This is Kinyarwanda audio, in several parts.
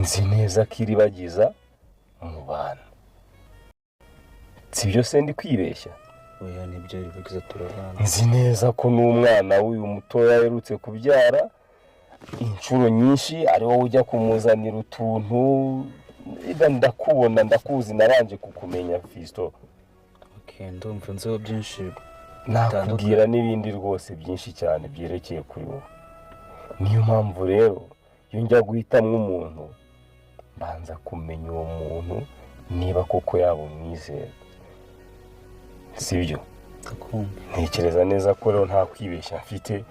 Nzi neza ko Iribagiza mu bantu, si byo se? Ndi kwibeshya? Oya, nibyo, Iribagiza turabana. Nzi neza ko n'umwana w'uyu mutoya aherutse kubyara, inshuro nyinshi ari wowe ujya kumuzanira utuntu. Ega ndakubona, ndakuzi, nabanje kukumenya, Fiston. Okay, ndumva nziho byinshi. Nakubwira n'ibindi rwose byinshi cyane byerekeye kuri wowe. Niyo mpamvu rero iyo njya guhitamo umuntu, mbanza kumenya uwo muntu niba koko yaba umwizerwa, sibyo? Ndakumva. Ntekereza neza ko rero nta kwibeshya mfite.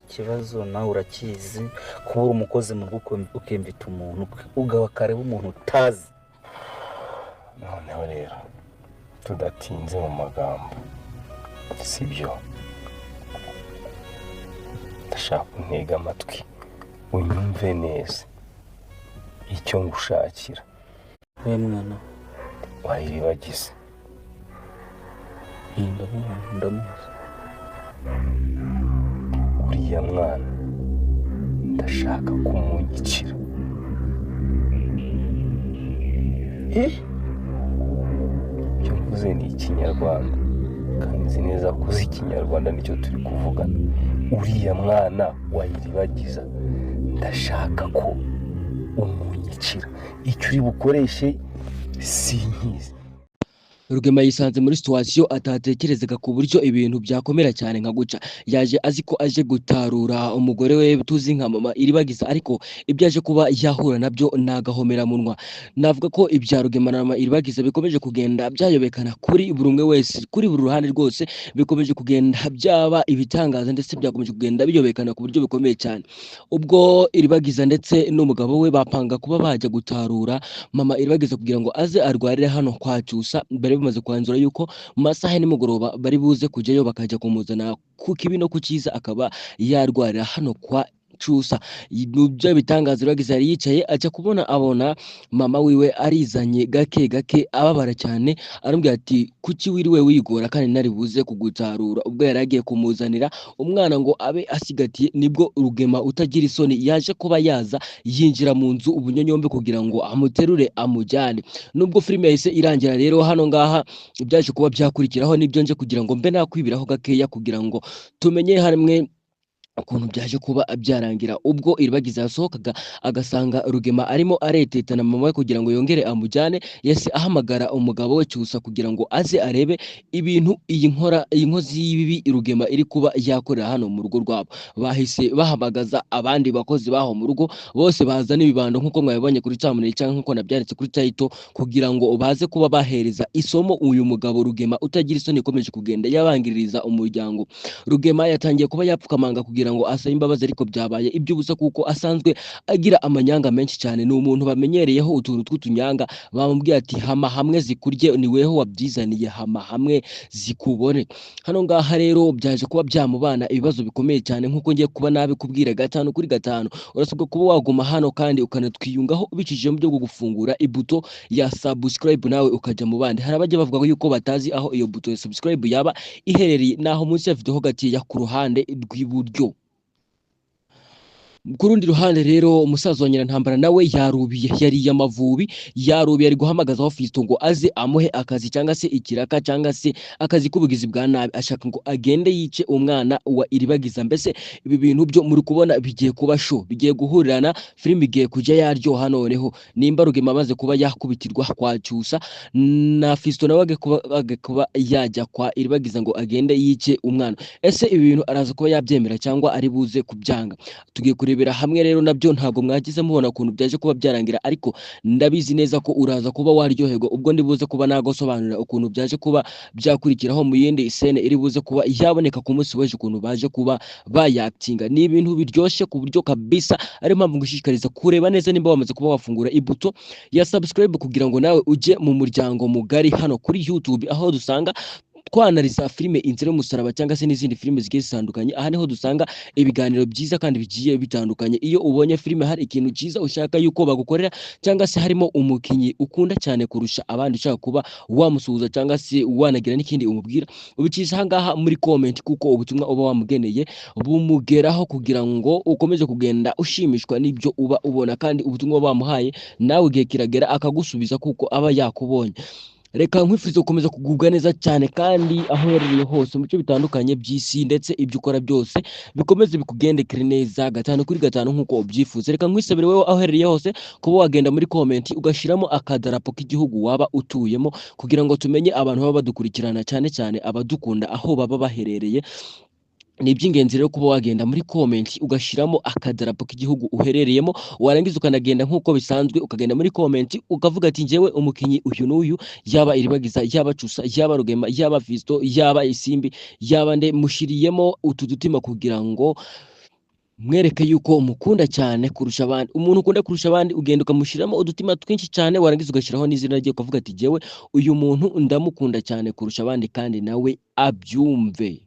Ikibazo nawe urakizi, kuba uri umukozi mu rugo ukimvita umuntu, ugaba kareba umuntu utazi. Noneho rero tudatinze mu magambo, sibyo, ndashaka untega amatwi unyumve neza icyo ngushakira. We mwana. Wayiribagize. Ndamubona, ndamuzi. Uriya mwana ndashaka kumunyicira. Ibyo mvuze ni Ikinyarwanda, kandi nzi neza ko uzi Ikinyarwanda, nicyo turi kuvugana. Uriya mwana wayiribagiza ndashaka ko umunyicira. Icyo uri bukoreshe sinkizi. Rugema yisanze muri situation atatekerezaga, ku buryo ibintu byakomera cyane nka guca. Yaje azi ko aje gutarura umugore we tuzi nka mama Iribagiza, ariko ibyo aje kuba yahura nabyo ni agahomamunwa. Navuga ko ibya Rugema na mama Iribagiza bikomeje kugenda byayobekana kuri buri umwe wese, kuri buri ruhande rwose bikomeje kugenda byaba ibitangaza, ndetse byakomeje kugenda biyobekana ku buryo bukomeye cyane. Ubwo Iribagiza ndetse n'umugabo we bapanga kuba bajya gutarura mama Iribagiza kugira ngo aze arwarire hano kwa Cyusa, bari bamaze kwanzura yuko mu masaha ya nimugoroba bari buze kujyayo, bakajya kumuzana ku kibi no ku cyiza, akaba yarwarira hano kwa Cyusa. Mu byo bitangaza, Iribagiza yari yicaye, ajya kubona abona mama wiwe arizanye gake gake, ababara cyane. Aramubwira ati: "Kuki wiriwe wigora kandi nari buze kugutarura?" Ubwo yari agiye kumuzanira umwana ngo abe asigatiye, nibwo Rugema utagira isoni yaje kuba yaza yinjira mu nzu ubunyonyombe kugira ngo amuterure amujyane. Nubwo filime yahise irangira rero, hano ngaha byaje kuba byakurikiraho nibyo nje kugira ngo mbe nakwibiraho gakeya, kugira ngo tumenye hamwe ukuntu byaje kuba byarangira. Ubwo Iribagiza yasohokaga agasanga Rugema arimo aretetana mama we kugira ngo yongere amujyane, yahise ahamagara umugabo we Cyusa kugira ngo aze arebe ibintu iyi nkora, iyi nkozi y'ibibi Rugema iri kuba yakorera hano mu rugo rwabo. Bahise bahamagaza abandi bakozi baho mu rugo bose, baza n'ibibando nk'uko mwabibonye kuri thumbnail cyangwa nk'uko nabyanditse kuri title, kugira ngo baze kuba bahereza isomo uyu mugabo Rugema utagira isoni ikomeje kugenda yabangiririza umuryango. Rugema yatangiye kuba yapfukamanga kugira ngo asabe imbabazi, ariko byabaye iby'ubusa kuko asanzwe agira amanyanga menshi cyane. Ni umuntu bamenyereyeho utuntu tw'utunyanga. Bamubwiye ati: "Hama hamwe zikurye, ni weho wabyizaniye, hama hamwe zikubone." Hano ngaha rero byaje kuba byamubana ibibazo bikomeye cyane, nk'uko ngiye kuba nabikubwira gatanu kuri gatanu. Urasabwa kuba waguma hano kandi ukanatwiyungaho ubicishije mu byo gufungura ibuto ya subscribe, nawe ukajya mu bandi. Hari abajya bavuga yuko batazi aho iyo buto ya subscribe yaba iherereye. Naho munsi ya video ho gakeya ku ruhande rw'iburyo. Ku rundi ruhande rero, umusaza wa Nyirantambara nawe yarubiye, yariye amavubi, yarubiye. Ari guhamagazaho Fiston ngo aze amuhe akazi cyangwa se ikiraka cyangwa se akazi k'ubugizi bwa nabi. Ashaka ngo agende yice umwana wa Iribagiza. Mbese ibi bintu byo muri kubona bigiye kuba show, bigiye guhurirana, filime igiye kujya yaryoha. Noneho nimba Rugema amaze kuba yakubitirwa kwa Cyusa, na Fiston nawe age kuba yajya kwa Iribagiza ngo agende yice umwana. Ese ibi bintu araza kuba yabyemera cyangwa ari buze kubyanga? Tugiye kurebera hamwe rero nabyo. Ntabwo mwagize mubona ukuntu byaje kuba byarangira, ariko ndabizi neza ko uraza kuba waryoherwa ubwo ndi buze kuba nagosobanurira ukuntu byaje kuba byakurikiraho mu yindi scene iri buze kuba yaboneka ku munsi w'ejo, ukuntu baje kuba bayakitinga. Ni ibintu biryoshye ku buryo kabisa, ariyo mpamvu ngushishikariza kureba neza nimba wamaze kuba wafungura ibuto ya subscribe, kugira ngo nawe ujye mu muryango mugari hano kuri YouTube, aho dusanga twanariza filime Inzira y'Umusaraba cyangwa se n'izindi filime zigiye zitandukanye. Aha niho dusanga ibiganiro byiza kandi bigiye bitandukanye. Iyo ubonye filime hari ikintu cyiza ushaka yuko bagukorera cyangwa se harimo umukinnyi ukunda cyane kurusha abandi ushaka kuba wamusuhuza cyangwa se wanagira n'ikindi umubwira, ubicisha aha ngaha muri comment, kuko ubutumwa uba wamugeneye bumugeraho kugira ngo ukomeze kugenda ushimishwa n'ibyo uba ubona, kandi ubutumwa bamuhaye nawe igihe kiragera akagusubiza kuko aba yakubonye. Reka nkwifurize gukomeza kugubwa neza cyane kandi aho uherereye hose mu bice bitandukanye by'isi, ndetse ibyo ukora byose bikomeze bikugendekere neza 5 kuri 5 nk'uko ubyifuza. Reka nkwisabire wowe aho uherereye hose kuba wagenda muri comment ugashyiramo akadarapo k'igihugu waba utuyemo, kugira ngo tumenye abantu baba badukurikirana, cyane cyane abadukunda aho baba baherereye. Ni iby'ingenzi rero kuba wagenda muri comment ugashyiramo akadarapo k'igihugu uherereyemo, warangiza ukanagenda nk'uko bisanzwe ukagenda muri comment ukavuga ati njyewe umukinnyi uyu n'uyu, yaba Iribagiza, yaba Cyusa, yaba Rugema, yaba Fiston, yaba Isimbi, yaba nde, mushyiriyemo utu dutima kugira ngo mwereke yuko umukunda cyane kurusha abandi. Umuntu ukunda kurusha abandi ugenda ukamushyiramo udutima twinshi cyane, warangiza ugashyiraho n'izina rye ukavuga ati njyewe uyu muntu ndamukunda cyane kurusha abandi, kandi nawe abyumve.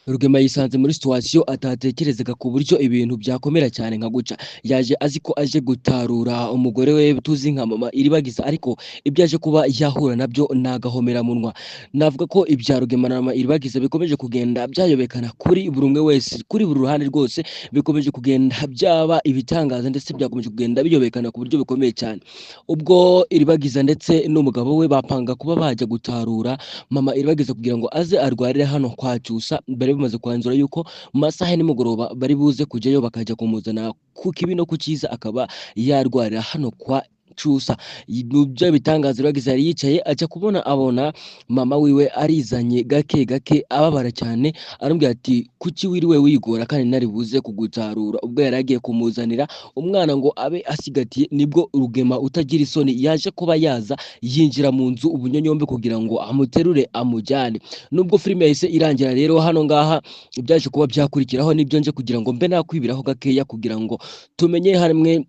Rugema yisanze muri situation atatekerezaga ku buryo ibintu byakomera cyane nka guca. Yaje azi ko aje gutarura umugore we tuzi nka mama Iribagiza, ariko ibyo aje kuba yahura nabyo ni agahomamunwa. Navuga ko ibya Rugema na mama Iribagiza bikomeje kugenda byayobekana kuri buri umwe wese, kuri buri ruhande rwose bikomeje kugenda byaba ibitangaza, ndetse byakomeje kugenda biyobekana ku buryo bukomeye cyane. Ubwo Iribagiza ndetse n'umugabo we bapanga kuba bajya gutarura mama Iribagiza kugira ngo aze arwarire hano kwa Cyusa, mbere bamaze kwanzura yuko mu masaha ya nimugoroba bari buze kujyayo bakajya kumuzana ku kibi no ku cyiza, akaba yarwarira hano kwa Cyusa. Mu byo bitangaza Iribagiza yari yicaye ajya kubona abona mama wiwe arizanye gake gake ababara cyane, aramubwira ati kuki wiriwe wigora kandi nari buze kugutarura. Ubwo yari agiye kumuzanira umwana ngo abe asigatiye, nibwo Rugema utagira isoni yaje kuba yaza yinjira mu nzu ubunyonyombe kugira ngo amuterure amujyane. Nubwo filime yahise irangira rero hano ngaha ibyaje kuba byakurikiraho nibyo nje kugira ngo mbe nakwibiraho gakeya kugira ngo tumenye hamwe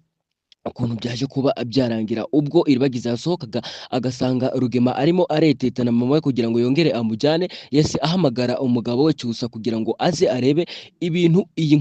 ukuntu byaje kuba byarangira. Ubwo Iribagiza yasohokaga agasanga Rugema arimo aretetana mama we kugira ngo yongere amujyane, yahise ahamagara umugabo we Cyusa kugira ngo aze arebe ibintu iyi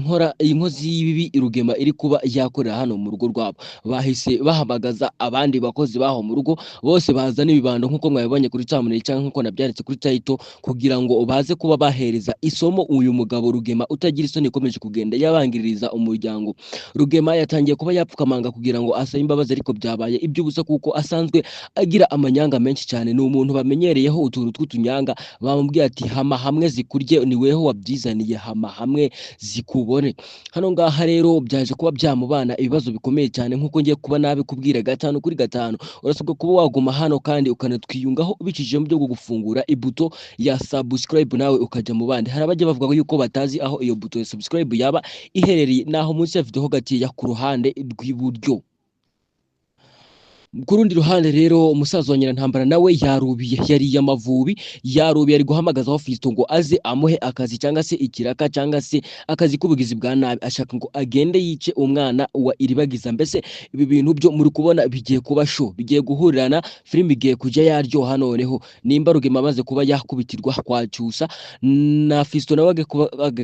nkozi y'ibibi Rugema iri kuba yakorera hano mu rugo rwabo. Bahise bahamagaza abandi bakozi baho mu rugo bose baza n'ibibando nk'uko mwabibonye kuri thumbnail cyangwa nk'uko nabyanditse kuri title, kugira ngo baze kuba bahereza isomo uyu mugabo Rugema utagira isoni ikomeje kugenda yabangiririza umuryango. Rugema yatangiye kuba yapfukamanga kugira ngo asabe imbabazi, ariko byabaye iby'ubusa kuko asanzwe agira amanyanga menshi cyane. Ni umuntu bamenyereyeho utuntu tw'utunyanga, bamubwiye ati hama hamwe zikurye, ni weho wabyizaniye, hama hamwe zikubone. Hano ngaha rero byaje kuba byamubana ibibazo bikomeye cyane nk'uko ngiye kuba nabikubwira 5 kuri 5. Urasabwa kuba waguma hano kandi ukanatwiyungaho ubicishije mu byo gufungura ibuto ya subscribe nawe ukajya mu bandi. Hari abajya bavuga yuko batazi aho iyo buto ya subscribe yaba iherereye, naho munsi ya video ho gakeya ku ruhande rw'iburyo. Ku rundi ruhande rero umusaza wa Nyirantambara nawe yarubiye, yariye amavubi, yarubiye, ari guhamagazaho Fiston ngo aze amuhe akazi cyangwa se ikiraka cyangwa se akazi k'ubugizi bwa nabi, ashaka ngo agende yice umwana wa Iribagiza. Mbese ibi bintu byo muri kubona bigiye kuba show, bigiye guhurirana, filime igiye kujya yaryoha. Noneho nimba Rugema amaze kuba yakubitirwa kwa Cyusa na Fiston nawe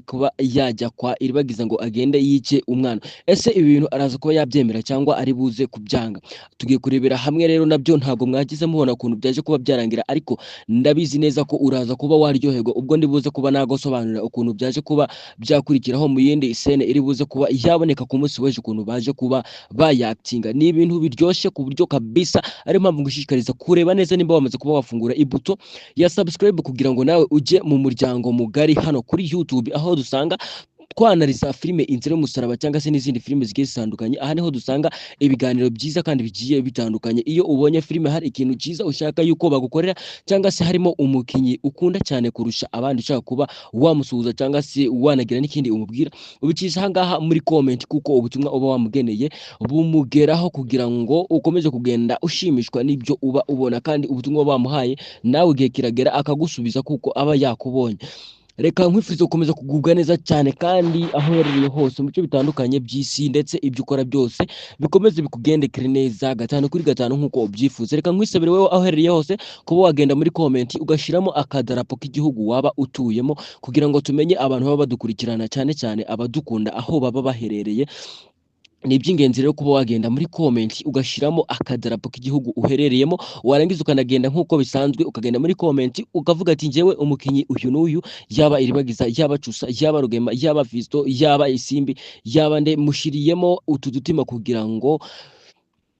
kuba yajya kwa Iribagiza ngo agende yice umwana, ese ibi bintu araza kuba yabyemera cyangwa ari buze kubyanga? Tugiye kurebera hamwe rero, nabyo ntabwo mwagize mubona ukuntu byaje kuba byarangira, ariko ndabizi neza ko uraza kuba waryoherwa ubwo ndibuze kuba nagosobanurira ukuntu byaje kuba byakurikiraho mu yindi scene iri buze kuba yaboneka ku munsi w'ejo, ukuntu baje kuba bayakitinga. Ni ibintu biryoshye ku buryo kabisa, ari mpamvu ngushishikariza kureba neza nimba wamaze kuba wafungura ibuto ya subscribe kugira ngo nawe ujye mu muryango mugari hano kuri YouTube, aho dusanga twanariza filime Inzira y'Umusaraba cyangwa se n'izindi filime zigiye zitandukanye. Aha niho dusanga ibiganiro byiza kandi bigiye bitandukanye. Iyo ubonye filime hari ikintu cyiza ushaka yuko bagukorera cyangwa se harimo umukinnyi ukunda cyane kurusha abandi ushaka kuba wamusuhuza cyangwa se wanagira n'ikindi umubwira, ubicisha aha ngaha muri comment, kuko ubutumwa uba wamugeneye bumugeraho kugira ngo ukomeze kugenda ushimishwa n'ibyo uba ubona, kandi ubutumwa bamuhaye nawe igihe kiragera akagusubiza kuko aba yakubonye. Reka nkwifurize gukomeza kugubwa neza cyane kandi aho uherereye hose mu bice bitandukanye by'isi, ndetse ibyo ukora byose bikomeze bikugendekere neza gatanu kuri gatanu nk'uko ubyifuza. Reka nkwisabire wowe aho uherereye hose kuba wagenda muri comment ugashyiramo akadarapo k'igihugu waba utuyemo, kugira ngo tumenye abantu baba badukurikirana, cyane cyane abadukunda aho baba baherereye. Ni iby'ingenzi rero kuba wagenda muri comment ugashyiramo akadarapo k'igihugu uherereyemo, warangiza ukanagenda nk'uko bisanzwe ukagenda muri comment ukavuga ati njyewe umukinnyi uyu n'uyu, yaba Iribagiza, yaba Cusa, yaba Rugema, yaba Fiston, yaba Isimbi, yaba nde, mushyiriyemo utu dutima kugira ngo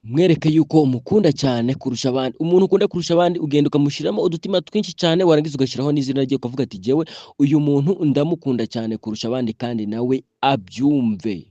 mwereke yuko umukunda cyane kurusha abandi. Umuntu ukunda kurusha abandi ugenda ukamushyiramo udutima twinshi cyane, warangiza ugashyiraho n'izina rye ukavuga ati jyewe uyu muntu ndamukunda cyane kurusha abandi, kandi nawe abyumve.